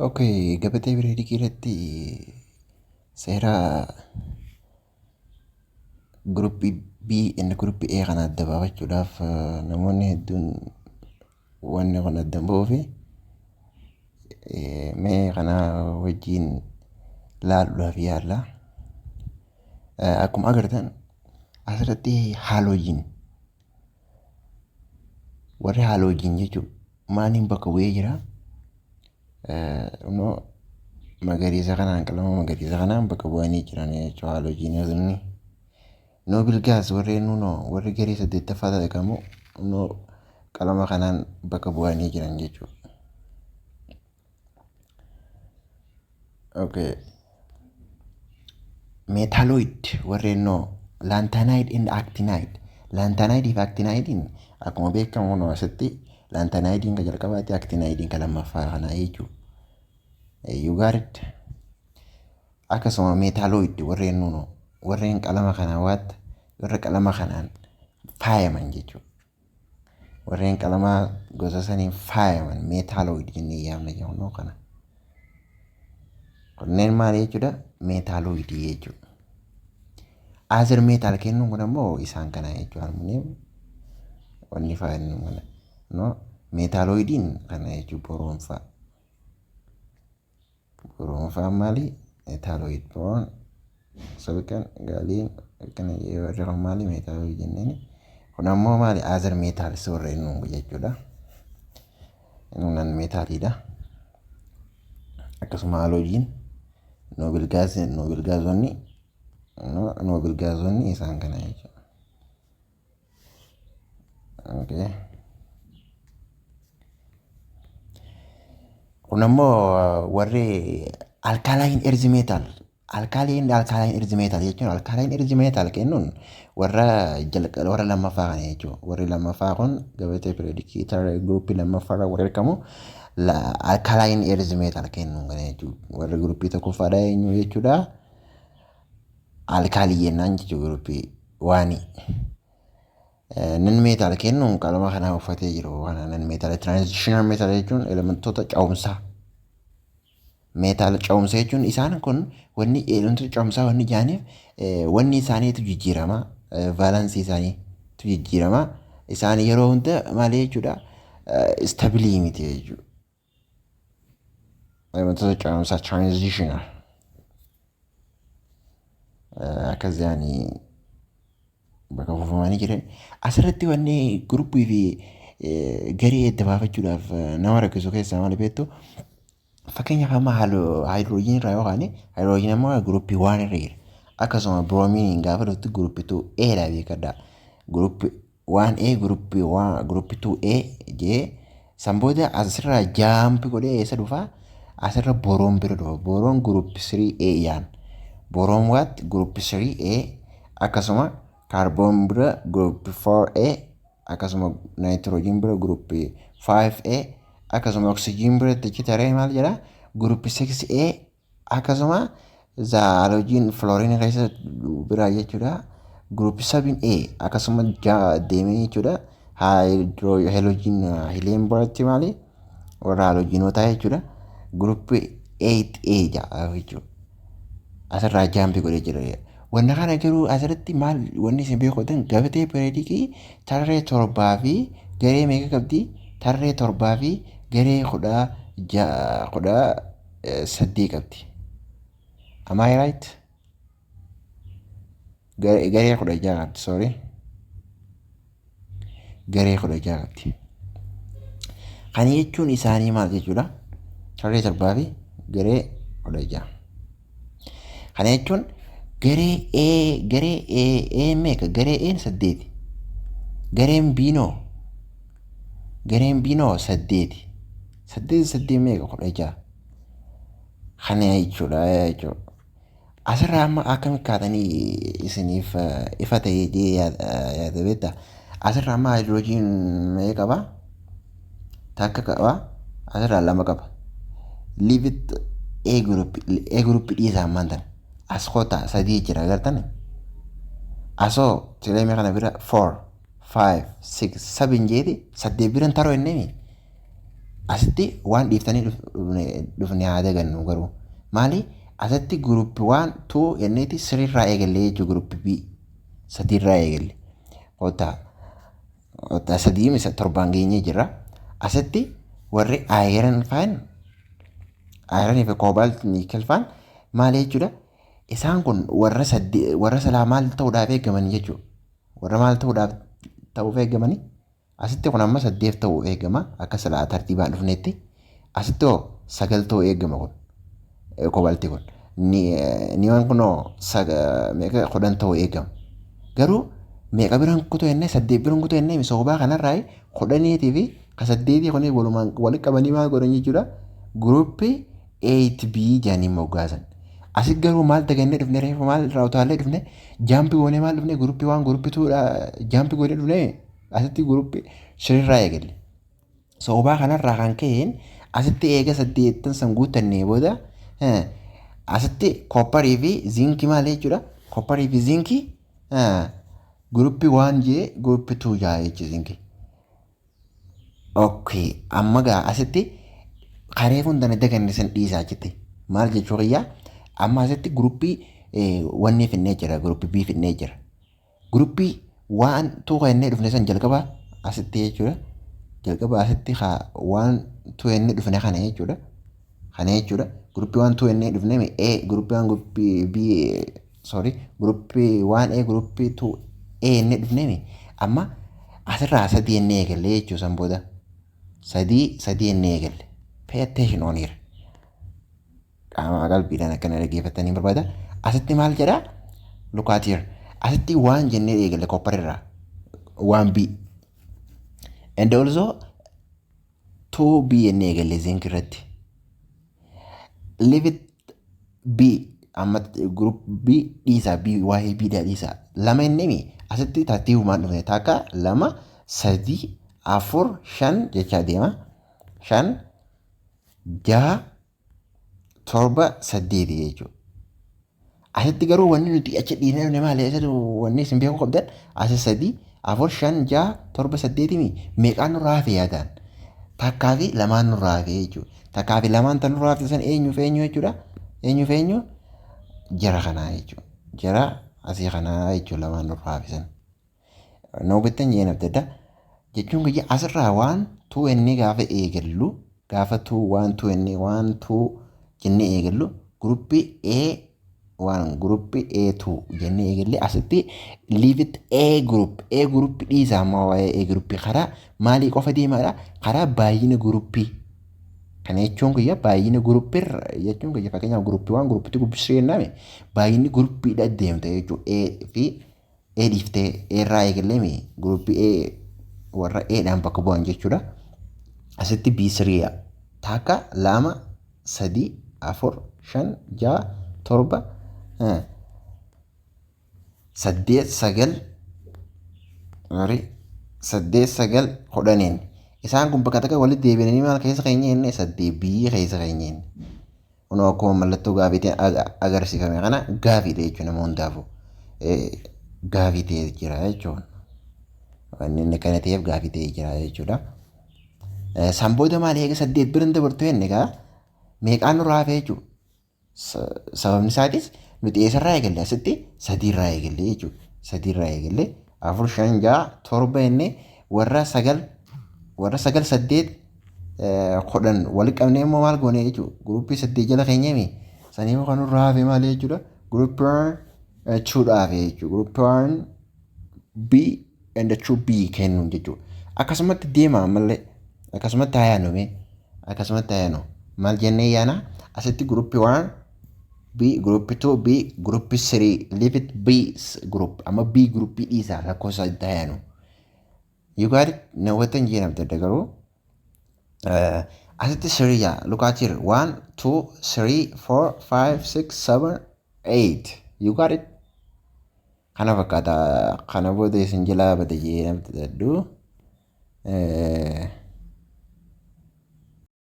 Okay, gabatee periodicii irratti seera groupii B and groupii A kana adda baafachuudhaaf namoonni hedduun wanni kun adda bahuufi mee kana wajjin laaluudhaaf yaalla. Akkuma agartan asirratti halogen, warri halogen jechuun maaliin bakka bu'ee jira? Immoo magariisa kanaan, qalama magariisa kanaan bakka bu'anii jiran jechuudha halogenonni. Noble gas warreen nunoo warri garee saddeettaffaa ta'e kamuu immoo qalama kanaan bakka bu'anii jiran jechuudha. Okay. Metalloid warreen noo lanthanide and actinide. Lanthanide fi actinidein akkuma beekamu noo asitti lanthanidein kan jalqabaati, actinidein kan lammaffaa kanaa jechuudha. You got it? Akkasuma metalloid warreen nunoo warreen qalama kanaan waat warra qalama kanaan faayaman jechuudha. Warreen qalama gosa saniin faayaman metalloid jennee yaamna jennu kana. Kunneen maali jechuudha? Metalloidii jechuudha. Other metal kennuun kun ammoo isaan kana jechuudha. Aluminium wanni faayannu kana. No, metalloidiin kana jechuudha, boron fa'a. Boron fa'aan maali? Metalloid, boron, silicon, gallium akkana warri kun maali? Metalloid jenneeni. Kun ammoo maali? Other metals warreen nuun jechuudha. Non metaliidha. Akkasuma halogen, noble gas, noble gasonni, noble gasonni isaan kana jechuudha. Okay. Kun ammoo warri alkaline earth metal. Alkaline, alkaline earth metal jechuun, alkaline earth metal kennuun warra jalqaba, warra lammaffaa kana jechuudha. Warri lammaffaa kun gabatee periodicii groupii lammaffaa irra warri argamu alkaline earth metal kennuun kana jechuudha. Warri groupii tokkoffaadha eenyu jechuudha? Alkali jennaan jechuudha groupii waanii. Non metal kennuun qalama kanaa uffatee jiru kana non metal, transitional metal jechuun elementoota ce'umsaa. Metal ce'umsa jechuun isaan kun wanni elementoota ce'umsaa wanni jaaniif wanni isaaniitu jijjiirama, valenceii isaaniitu jijjiirama. Isaan yeroo hunda maali jechuudha? Stableii miti jechuudha. Elementoota ce'umsaa, transitional. Akkas jedhanii bakka buufamanii jiran. Asirratti wanni groupii fi garee adda baafachuudhaaf nama rakkisu keessaa maali beektu? Fakkeenyaaf amma hydrogen irraa yoo kaane, hydrogen ammoo groupii one irra jira. Akkasuma bromineiin gaafa dhuftu groupii two A dha, beekadhaa. Groupii one A, groupii one, groupii two A jee san booda asirraa jump godhee eessa dhufaa? Asirra boron bira dhufa. Boron groupii three A yaan. Boron what? Groupii three A. Akkasuma carbon bira groupii four A, akkasuma nitrogen bira groupii five A, akkasuma oxygen biratti achi taree maal jedhaa? Groupii six A, akkasuma halogen fluorine keessa biraa jechuudha. Groupii seven A, akkasuma deemee jechuudha. Halogen helium biratti maali? Warra halogenotaa jechuudha. Groupii eight A jedha jechuudha. Asirraa jump godhee jira. Wanna kana garuu asirratti maal wanni isin beekuutan, gabatee periodicii tarree torbaa fi garee meeqa qabdi? Tarree torbaa fi garee 16, 18 qabdi. Am I right? Garee 16 qabdi, sorry. Garee 16 qabdi. Kana jechuun isaanii maal jechuudha? Tarree torbaa fi garee 16. Kana jechuun garee A, garee A, A meeqa? Garee A saddeeti. Gareen B noo? Gareen B noo saddeeti. Saddeet saddeet meeqa? 16. Kana jechuudha jechuudha. Asirraa amma akkamitti kaatanii isiniif ifa ta'ee jee yaada beektaa? Asirraa amma hydrogen meeqa qaba? Takka qaba. Asirraa lama qaba. Leave it, A group, A group dhiisaa ammaan tana. As kottaa, sadii jira agartani. Asoo sileemee kana bira four, five, six, seven jeeti saddeet biran taroo inneemi. Asitti waan dhiiftanii dhufne haa dagannu garuu. Maali? Asitti group 1, 2 jenneeti siriirraa eegallee jechuudha, group B. Sadiirraa eegalle. Kottaa. Kottaa, sadii misa torbaan geenyee jirra. Asitti warri iron faan, ironii fi cobalt, nickel faan maali jechuudha? Isaan kun warra sadii, warra salaa maal ta'uudhaaf eegaman jechuudha. Warra maal ta'uudhaaf ta'uuf eegamanii? Asitti kun amma saddeet ta'uu eegama akka silaa tartiibaan dhufnetti. Asitti hoo sagal ta'uu eegama kun cobaltii kun. Neon kunoo meeqa, 10 ta'uu eegama. Garuu meeqa biraan kutuu jennee, saddeet biraan kutuu jennee, misoobaa kanarraa 10iitii fi ka saddeetii kun walumaan walitti qabanii maal godhan jechuudha? Group 8B jedhanii moggaasan. Asitti garuu maal dagannee dhufne? Reefu maal irraa utaallee dhufne? Jump goonee maal dhufne? Group 1, group 2dha jump goonee dhufne. Asitti group threerraa eegalle. Soobaa kanarraa kan ka'een asitti eega saddeettan san guuttannee booda asitti copperii fi zincii maal jechuudha? Copperii fi zincii group 1 jee, group 2 jaa jechuudha zincii. Okay, amma gaa asitti karee hundana daganne san dhiisaa achitti. Maal jechuu kiyyaa? Amma asitti group wanni finnee jira, group B finnee jira. Group 1, 2 jennee dhufne san jalqaba asitti jechuudha. Jalqaba asitti haa 1, 2 jennee dhufne kana jechuudha. Kana jechuudha. Group 1, 2 jennee dhufne A, group 1, group B, sorry, group 1 A, group 2 A jennee dhufne. Amma asirraa sadii jennee eegalle jechuu san booda. Sadii sadii jennee eegalle. Pay attention on here. Qaama qalbiidhaan akkana dhaggeeffatanii barbaada. Asitti maal jedhaa? Look at here. Asitti 1 jennee eegalle copperirraa. 1B. And also 2B jennee eegalle zinc irratti. Leave it B, amma group B dhiisaa, B waa'ee B dha dhiisaa. Lama inni asitti tartiibumaan dhufne, takka, lama, sadii, afur, shan jechaa deema. Shan, jaha, torba, saddeeti jechuudha. Asitti garuu wanni nuti achi dhiisnee dhufne maali? Asirratti wanni isin beekuu qabdan asi sadii, afur, shan, jaha, torba, saddeetimi meeqaan nurraa hafe yaadaan? Takkaa fi lamaan nurraa hafe jechuudha. Takkaa fi lamaan tan nurraa hafe san eenyuuf eenyu jechuudha? Eenyuuf eenyu? Jara kanaa jechuudha. Jara asii kanaa jechuudha lamaan nurraa hafe san. Na hubattan jeen adda addaa. Jechuun kiyya asirraa 1, 2 inni gaafa eegallu, gaafa 2, 1, 2 inni 1, 2 jennee eegallu, group A 1, group A2 jennee eegalle. Asitti leave it A group, A group dhiisaa. Amma waa'ee A group karaa maalii qofa deemaadha? Karaa baay'ina groupii. Kana jechuun kiyya baay'ina groupii jechuun kiyya, fakkeenyaaf group 1, group 2, group 3 jennaan baay'inni groupiidha deemta jechuudha. A fi A dhiiftee A irraa eegalleemi group A warra A'dhaan bakka bu'an jechuudha. Asitti B3, takka, lama, sadii, afur, shan, jaha, torba, saddeet, sagal, saddeet, sagal, 10iin. Isaan kun bakka takka walitti deebi'anii maal keessa keenya jenne? Saddeet B keessa keenya jenne. Kunoo akkuma mallattoo gaafiitiin agarsiifame kana gaafiidha jechuudha, nama hundaafuu. Gaafii ta'ee jira jechuudha. Wanni inni kana ta'eef gaafii ta'ee jira jechuudha. San booda maal eega saddeet biran dabartu jenne egaa meeqaan nurraa hafe jechuudha? Sababni isaatis nuti eessarraa eegalle? Asitti sadiirraa eegalle jechuudha. Sadiirraa eegalle, afur, shan, jaha, torba jennee warra sagal, warra sagal, saddeet, 10 walitti qabnee immoo maal goone jechuudha? Groupii saddeet jala keenyami. Saniif kan nurraa hafe maali jechuudha? Group twodha hafe jechuudha. Group 1B and 2B kennuun jechuudha. Akkasumatti deema ammallee, akkasumatti haa yaadnu, akkasumatti haa yaadnu. Maal jennee yaana? Asitti group 1B, group 2B, group 3, leave it B group. Amma B groupii dhiisaa, lakkoofsa itti haa yaadnu. You got it? Na hubattan jeen adda adda garuu asitti three yaa, look at here, 1, 2, 3, 4, 5, 6, 7, 8. You got it? Kana fakkaata. Kana booda isin jalaa bada jee namatti dadhu.